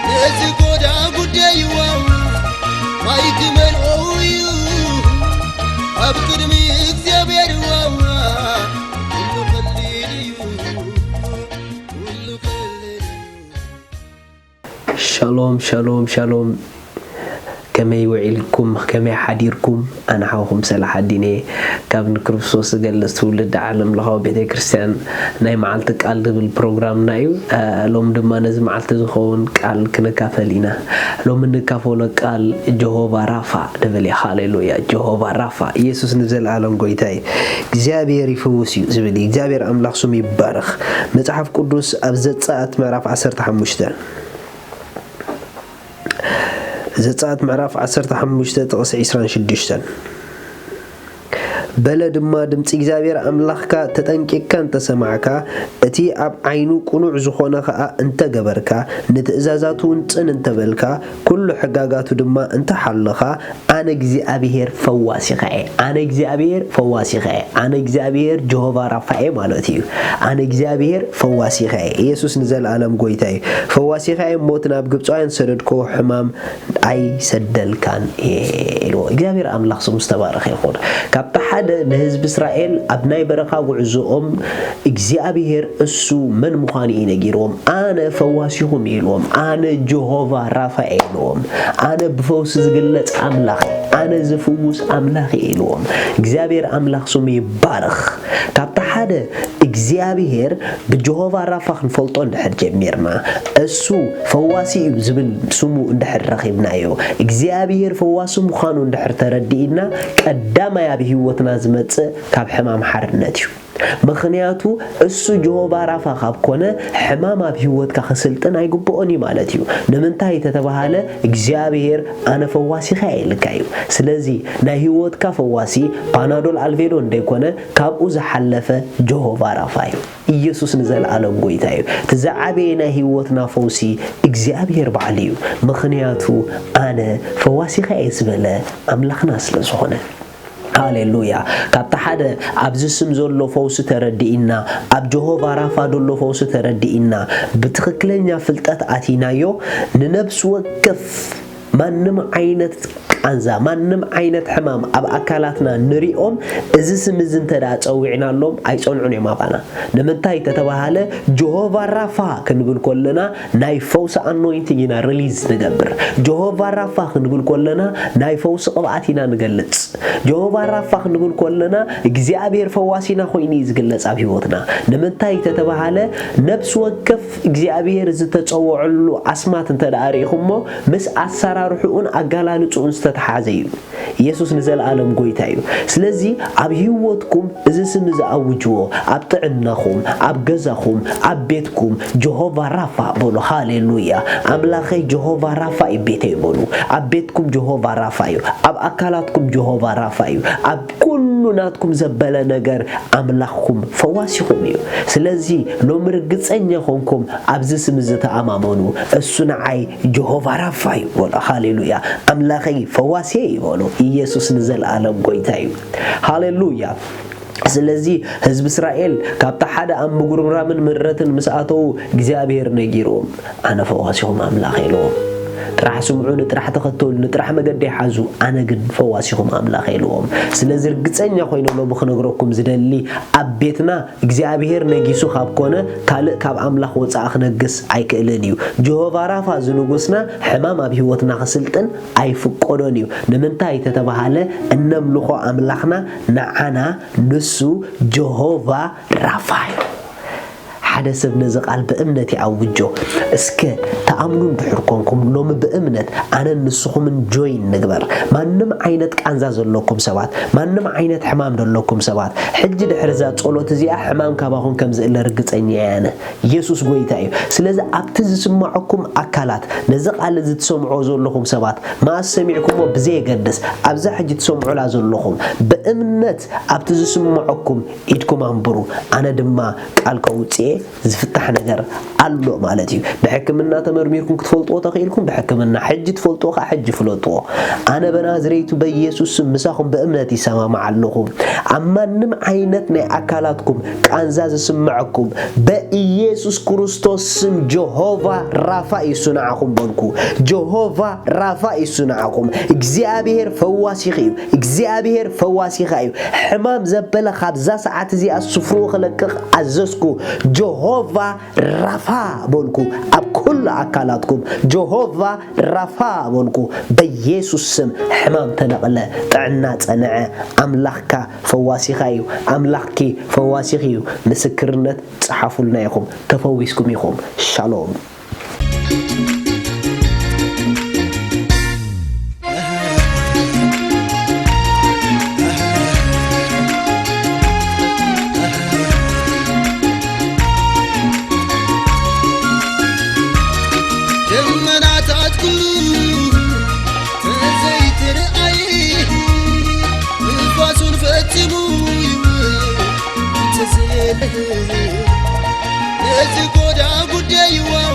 ነዚ ጎዳ ጉዳይዋ ማይ ክመልኦ እዩ ኣብ ቅድሚ እግዚኣብሔር ዋዋ ኩሉ ቀሊል እዩ ኩሉ ቀሊል እዩ። ሻሎም ሻሎም ሻሎም። ከመይ ውዒልኩም? ከመይ ሓዲርኩም? ኣነ ሓውኩም ሰላሓዲን እየ ካብ ንክርስቶስ ዝገልጽ ትውልዲ ዓለም ለኻዊ ቤተ ክርስቲያን። ናይ መዓልቲ ቃል ዝብል ፕሮግራምና እዩ። ሎሚ ድማ ነዚ መዓልቲ ዝኸውን ቃል ክንካፈል ኢና። ሎሚ እንካፈሎ ቃል ጀሆቫ ራፋ ንብል ኢና። ሃሌሉያ። ጀሆቫ ራፋ፣ ኢየሱስ ንዘለኣለም ጎይታ እዩ። እግዚኣብሔር ይፍውስ እዩ ዝብል እዩ። እግዚኣብሔር ኣምላኽ ስሙ ይባረኽ። መጽሓፍ ቅዱስ ኣብ ዘጸኣት ምዕራፍ ዓሰርተ ሓሙሽተ፣ ዘጸኣት ምዕራፍ ዓሰርተ ሓሙሽተ ጥቕሲ ዕስራን ሽዱሽተን፣ በለ ድማ፣ ድምጺ እግዚኣብሔር ኣምላኽካ ተጠንቂቕካ እንተሰማዕካ፣ እቲ ኣብ ዓይኑ ቅኑዕ ዝኾነ ኸኣ እንተገበርካ፣ ንትእዛዛቱ እውን ጽን እንተበልካ፣ ኩሉ ሕጋጋቱ ድማ እንተሓለኻ፣ ኣነ እግዚኣብሔር ፈዋሲኻ እየ። ኣነ እግዚኣብሔር ፈዋሲኻ እየ። ኣነ እግዚኣብሔር ጀሆቫ ራፋ እየ ማለት እዩ። ኣነ እግዚኣብሔር ፈዋሲኻ እየ። ኢየሱስ ንዘለኣለም ጎይታ እዩ። ፈዋሲኻ እየ እሞ እቲ ናብ ግብፃውያን ዝሰደድክዎ ሕማም ኣይሰደልካን እየ ኢልዎ። እግዚኣብሔር ኣምላኽ ስሙ ዝተባረኸ ይኹን። ካብቲ ሓደ ንህዝቢ እስራኤል ኣብ ናይ በረኻ ጉዕዞኦም እግዚኣብሔር እሱ መን ምዃኑ እዩ ነጊርዎም። ኣነ ፈዋሲኹም እዩ ኢልዎም። ኣነ ጀሆቫ ራፋ እየ ኢልዎም። ኣነ ብፈውሲ ዝግለጽ ኣምላኽ እየ። ኣነ ዝፍውስ ኣምላኽ እየ ኢልዎም። እግዚኣብሔር ኣምላኽ ስሙ ይባረኽ። ካብቲ ሓደ እግዚኣብሔር ብጀሆቫ ራፋ ክንፈልጦ እንድሕር ጀሚርና፣ እሱ ፈዋሲ እዩ ዝብል ስሙ እንድሕር ረኺብናዮ፣ እግዚኣብሔር ፈዋሲ ምዃኑ እንድሕር ተረዲእና፣ ቀዳማይ ኣብ ህይወትና ዝመጽእ ካብ ሕማም ሓርነት እዩ። ምኽንያቱ እሱ ጀሆቫ ራፋ ካብ ኮነ፣ ሕማም ኣብ ህይወትካ ክስልጥን ኣይግብኦን እዩ ማለት እዩ። ንምንታይ ተተባሃለ፣ እግዚኣብሔር ኣነ ፈዋሲኻ እየ ኢልካ እዩ። ስለዚ ናይ ህይወትካ ፈዋሲ ፓናዶል ኣልቬዶ እንደይኮነ፣ ካብኡ ዝሓለፈ ጀሆቫ ራፋ እዩ። ኢየሱስ ንዘለኣለም ጎይታ እዩ። እቲ ዝዓበየ ናይ ህይወትና ፈውሲ እግዚኣብሔር ባዕሉ እዩ። ምኽንያቱ ኣነ ፈዋሲኻ እየ ዝበለ ኣምላኽና ስለ ዝኾነ። ሃሌሉያ። ካብቲ ሓደ ኣብዚ ስም ዘሎ ፈውሲ ተረዲእና፣ ኣብ ጀሆቫ ራፋ ዘሎ ፈውሲ ተረዲእና፣ ብትኽክለኛ ፍልጠት ኣቲናዮ፣ ንነብሲ ወከፍ ማንም ዓይነት ቃንዛ፣ ማንም ዓይነት ሕማም ኣብ ኣካላትና ንሪኦም፣ እዚ ስም እዚ እንተ ደኣ ጸዊዕናሎም ኣይጸንዑን እዮም ኣባና። ንምንታይ ተተባሃለ፣ ጀሆቫ ራፋ ክንብል ከለና ናይ ፈውሲ ኣኖይንቲንግ ኢና ሪሊዝ ንገብር። ጀሆቫ ራፋ ክንብል ከለና ናይ ፈውሲ ቅብኣት ኢና ንገልጽ። ጀሆቫ ራፋ ክንብል ከለና እግዚኣብሔር ፈዋሲና ኮይኑ እዩ ዝግለጽ ኣብ ህይወትና። ንምንታይ ተተባሃለ፣ ነብሲ ወከፍ እግዚኣብሔር ዝተጸውዐሉ ኣስማት እንተ ደኣ ርኢኹሞ፣ ምስ ኣሰራርሕኡን ኣገላልጽኡን ዝተተሓዘ እዩ። ኢየሱስ ንዘለኣለም ጎይታ እዩ። ስለዚ ኣብ ህይወትኩም እዚ ስም እዚ ኣውጅዎ። ኣብ ጥዕናኹም፣ ኣብ ገዛኹም፣ ኣብ ቤትኩም ጀሆቫ ራፋ በሉ። ሃሌሉያ። ኣምላኸይ ጀሆቫ ራፋ እዩ ቤተይ በሉ። ኣብ ቤትኩም ጀሆቫ ራፋ እዩ። ኣብ ኣካላትኩም ጀሆቫ ራፋ እዩ። ኣብ ኩሉ ናትኩም ዘበለ ነገር ኣምላኽኩም ፈዋሲኹም እዩ። ስለዚ ሎሚ ርግጸኛ ኾንኩም ኣብዚ ስም እዚ ተኣማመኑ። እሱ ንዓይ ጀሆቫ ራፋ እዩ በሉ። ሃሌሉያ። ኣምላኸይ ፈዋሲየ እዩ በሉ። ኢየሱስ ንዘለኣለም ጎይታ እዩ። ሃሌሉያ። ስለዚ ህዝቢ እስራኤል ካብቲ ሓደ ኣብ ምጉርምራምን ምረትን ምስ ኣተዉ እግዚኣብሔር ነጊርዎም፣ ኣነ ፈዋሲኹም ኣምላኽ ኢልዎም። ጥራሕ ስምዑኒ፣ ጥራሕ ተኸተሉኒ፣ ጥራሕ መገደይ ሓዙ፣ ኣነ ግን ፈዋሲኹም ኣምላኽ ኢልዎም። ስለዚ ርግጸኛ ኮይነ ሎሚ ክነግረኩም ዝደሊ፣ ኣብ ቤትና እግዚኣብሔር ነጊሱ ካብ ኮነ ካልእ ካብ ኣምላኽ ወጻኢ ክነግስ ኣይክእልን እዩ። ጀሆቫ ራፋ እዚ ንጉስና ሕማም ኣብ ህይወትና ክስልጥን ኣይፍቀዶን እዩ። ንምንታይ ተተባሃለ እነምልኾ ኣምላኽና ንዓና ንሱ ጀሆቫ ራፋ እዩ። ሓደ ሰብ ነዚ ቃል ብእምነት ይኣውጆ። እስከ ተኣምኑ እንድሕር ኮንኩም ሎሚ ብእምነት ኣነን ንስኹምን ጆይን ንግበር። ማንም ዓይነት ቃንዛ ዘለኩም ሰባት፣ ማንም ዓይነት ሕማም ዘለኩም ሰባት፣ ሕጂ ድሕሪ እዛ ጸሎት እዚኣ ሕማም ካባኹም ከም ዝእለ ርግጸኛ እየ ኣነ። ኢየሱስ ጎይታ እዩ። ስለዚ ኣብቲ ዝስምዓኩም ኣካላት ነዚ ቃል እዚ ትሰምዕዎ ዘለኹም ሰባት መኣስ ሰሚዕኩሞ ብዘየገድስ ኣብዛ ሕጂ ትሰምዑላ ዘለኹም ብእምነት ኣብቲ ዝስምዓኩም ኢድኩም ኣንብሩ። ኣነ ድማ ቃል ከውጽእ እየ፣ ዝፍታሕ ነገር ኣሎ ማለት እዩ። ብሕክምና ተመርሚርኩም ክትፈልጥዎ ተኽኢልኩም ብሕክምና፣ ሕጂ ትፈልጥዎ ከዓ ሕጂ ፍለጥዎ። ኣነ በናዝሬቱ በኢየሱስ ስም ምሳኹም ብእምነት ይሰማማዕ ኣለኹ። ኣብ ማንም ዓይነት ናይ ኣካላትኩም ቃንዛ ዝስምዐኩም በኢየሱስ ክርስቶስ ስም ጀሆቫ ራፋ እዩ ንዓኹም በልኩ። ጀሆቫ ራፋ እዩ ንዓኹም። እግዚኣብሔር ፈዋሲኺ እዩ። እግዚኣብሔር ፈዋሲኻ እዩ። ሕማም ዘበለ ካብዛ ሰዓት እዚኣ ስፍርኡ ክለቅቕ ኣዘዝኩ። ጀሆቫ ራፋ በልኩ። ኣብ ኩሉ ኣካላትኩም ጀሆቫ ራፋ በልኩ። በኢየሱስ ስም ሕማም ተነቕለ፣ ጥዕና ጸንዐ። ኣምላኽካ ፈዋሲኻ እዩ። ኣምላኽኪ ፈዋሲኺ እዩ። ምስክርነት ጸሓፉልና ኢኹም። ተፈዊስኩም ኢኹም። ሻሎም። ደመናታት ኩሉ ተዘይትርኣይ፣ ንፋሱን ፈጺሙ ይውል ተዘይለ፣ እዚ ጎዳ ጉዳይ ይዋው